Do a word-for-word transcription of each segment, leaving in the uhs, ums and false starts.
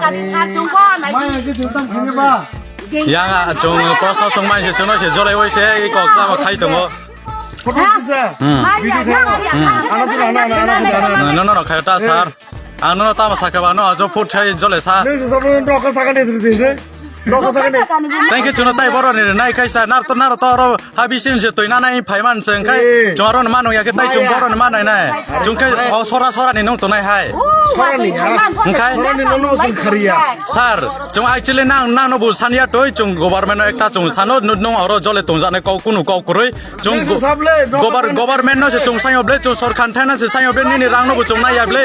Kati sar chungkho nai. Maya ke jutam khani ba. Yang, ah, chung proshno songmani se chungno se jolai oi se i kok tamo khai tongo. Photo kisa. Hmm. Maya, yang, yang, yang. Ana sura, ana, ana, ana, ana, ana. No, no, no, khayo ta sar. Ang no tamo sakha ba no ajo phut chai jole sa. Nung se sabun rokha sakani dri dri. Rokha sakani. Thank you chuno tai boro ni nai khai sa nar to nar to ro. Ha bisin je toina nai phaiman se, hwnkhe. Eh. Chwng aro ni mano ya khe tai chwng. Maya. Borok ni mano nai. Chwng khe o sora sora ni nung tonai hai. Sora ni, ha? Hwnkhe? Sora ni nung nung sing khariya. Sir, chwng actually nang, nang no bul sanya toi, chwng government no ekta chwng sano, nu-, nung oro jole tongjaknai kok kunu kok kwrwi. Chwng nung se go-, sable, no government. Government no se chwng sanyo ble, chwng sorkar thana se sanyo ble, nini rang no bo chwng naiya ble.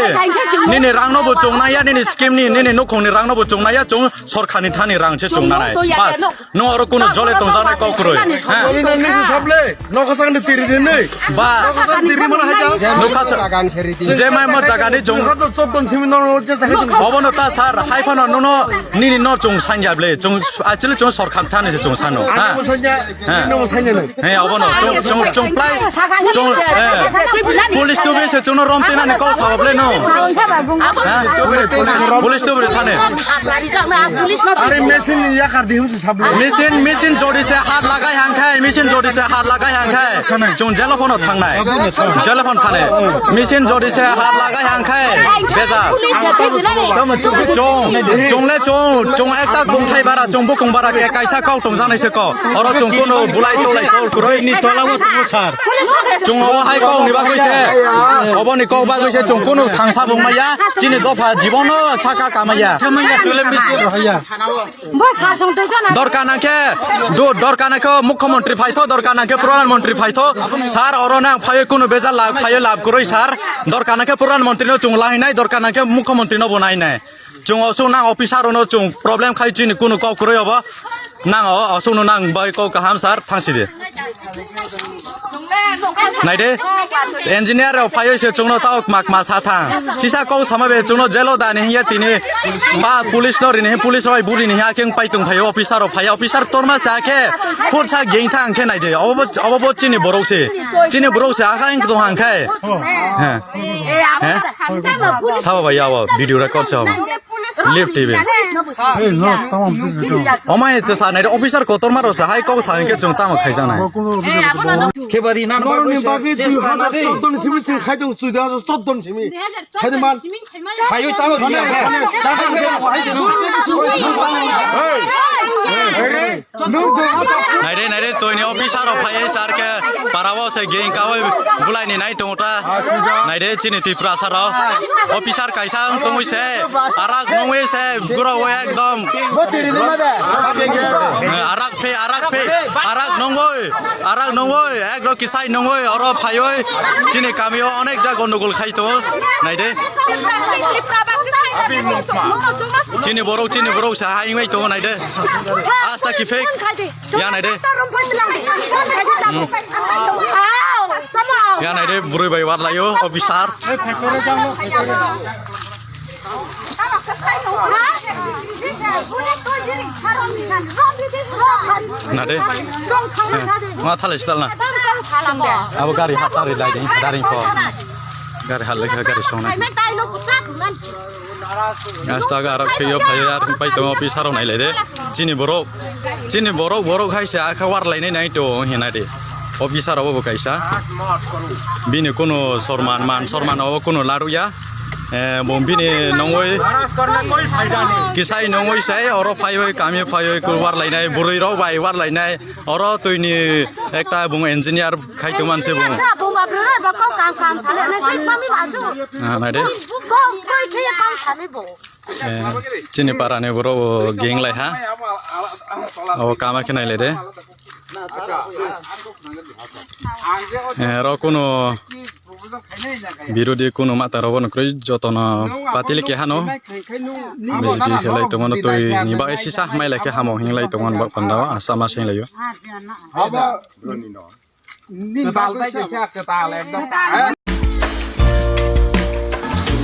Nini rang no bo chwng naiya, nini scheme ni, nini nukhung ni rang no bo chwng naiya, chwng sorkar ni thani rang se chwng nanai. Bas. Nung oro kunu jole tongjaknai kok kwrwi. Ha? Jole nang nisi sable. Nokha sakni tiri din nei. Ba. Nokha sakni tiri mana haja. Nokha sa-, je mai mo jaga ni jong. Haja chokdon simi nong nong je sakni jong. Obo no ta sir, hai phano nono nini no chwng sanja ble. Chwng actually chwng sorkar thani se chwng sano. Ha? Ani mo sanja, ha. Ani mo sanja no. He, obo no. Chwng, chwng, chwng plai. Chwng, eh. Police tu be se chwng no rom tina ni kok sabo ble no. Ha? Police tu be thane. Are machine yakar di hum se sable. Machine, machine jodi se hat lagai hang khai, machine jodi se hat lagai hang khai. Chwng jelo phano thangnai. Jelo phano thane. Machine jodi se hat lagai hang khai. Beza. Chwng, chwng le chwng, chwng ekta kongthai bara, chwng bukung bara ke kaisa kok tongjaknai se kok. Oro chwng kuno bulai tolai kok kwrwi. Ni tola o tongo sir. Chwng o hai kok ni bagwi se. Obo ni kok bagwi se chwng kuno thangsa bung maya. Chini dopha jibono saka kamaya. Bo sar song twi jana. Dorkar nangkhe, do-, dorkar nangkhe mukhyamantri phaitho, dorkar nangkhe pradhan mantri phaitho. Sir, oro nang phaiwi kunu bejal la, phaiwi lab kwrwi sir. Dorkar nangkhe pradhan mantri no chwng lahinai, dorkar nangkhe mukhyamantri no bo nainai. Chwng osuk nang officer no chwng problem khai chini kunu kok kwrwi obo. Nang o, osuk no nang bai kok kaham sir, thangsi de. Naide, engineer rok phaiwi se chwngno tao kma kma sa thang. Sisa kok sama be chwngno jelo dani hiya tini. Ba police no rini, police rok buri ni hiya keng pai tong phaio, officer rok phai, officer torma sa khe phut sa geng thang khe naide. Obo bo, obo bo chini borok se. Chini borok se akha ing tong hang khai. He. He? Sabo bai yawo video record sa. Live T V. Hey, no, tamam, tamam. Omai te sa nai officer kotor maro sa hai kok sa hingke chwng tamo khaijaknai. Khebari nan norok ni bagwi dui hazar chauddon simi sing khai tong, chauddon simi. Khai de man. Khai oi tamo. Sane, sane. Naide, naide, toini officer rok phai sir ke para o se geng kawi bulai ni nai tongo ta. Naide, chini Tiprasa rok. Officer kaisa wng tongwi se, arak nungwi se, guro o ekdom. Bo tiri ni mada. Eh, arak phe, arak phe, arak nungwi, arak nungwi, ekdom kisai nungwi, oro phaiwi, chini kamio onek da gondogol khai tongo, naide. Chini borok, chini borok sa hai wngwi tongo, naide. Asta ki fake. Ya naide. Hmm. Ya naide, bwrwi bai warlaio, officer. Nade. Ma thalai sital na. Abo gari hat tari lai ding, gari ko. Gari hat lai gari song na. Asta ga arak phaio phaio ar pai tong officer rok nai lai de. Chini borok, chini borok, borok hai se akha war lai nai nai to hinai de. Officer obo bo kaisa. Bini kuno sorman man, sorman obo kuno laruya. Eh, bom bini nongoi kisai nongoi sai oro phaioi kami phaioi ku war lai nai, bwrwi rok bai war lai nai. Oro twi ni ekta bung engineer khai tongman se bung. Bung ba bwrwi rok ba kok kam kam sale na tei mami ba su. Ah, nai de. Kok koi khe kam sale bo. Eh, chini para ni borok o geng lai ha. O kama khe nai lai de. Eh, ro kuno birodi kuno mata rogo no kroi joto no patili keha no B J P khe lai tongmano twi ni bagwi sisa mai lai khe hamo hing lai tongmani bak panda o asa ma sing lai o.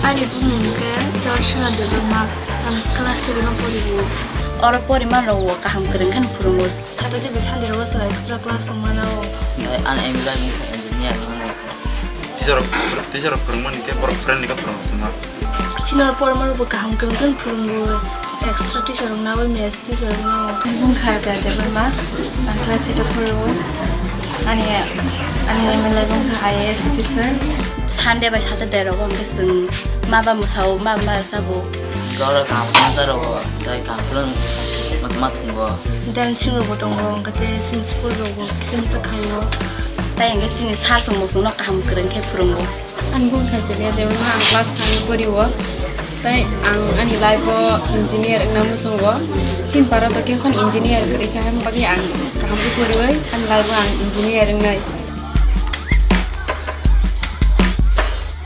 Ani bumung khe Darshana Debbarma, ang class seven o poribo. Oro poriman rok kaham kwrwng khe phwrwngo. Saturday bai Sunday rogo chwla extra class wngmano. Ani aim lai wngkha engineer wngnai. Teacher rok, teacher rok phwrwngmani khe borok friendly khe phwrwngma. Chini porma rokbo kaham kwrwng kwrwng phwrwngo, extra teacher rok nabo, maths teacher rok nabo. Bung kha Bia Debbarma, ang class eight o phuru. Ani, ani M L A bung kha I A S officer. Sunday bai Saturday rogo hwnkhe chwng ma ba mwsao, ma ba ma sabo. Goro kaham khwnsa rogo, tei kaham khwrwng ma, ma thwngo. Dancing rokbo tongo, hwnkhe tei chini school rogo kisa misa khaio. Tei hwnkhe chini sir song bo chwngno kaham kwrwng khe phwrwngo. Ang bung kha Julia Debbarma, ang class nine poriwo. Tei ang ani life o engineer wngna muchungo. Chini para to khe khon engineer kwrwi kha, hwn bagwi ang kaham khe poriwi ani life o ang engineer wngnai.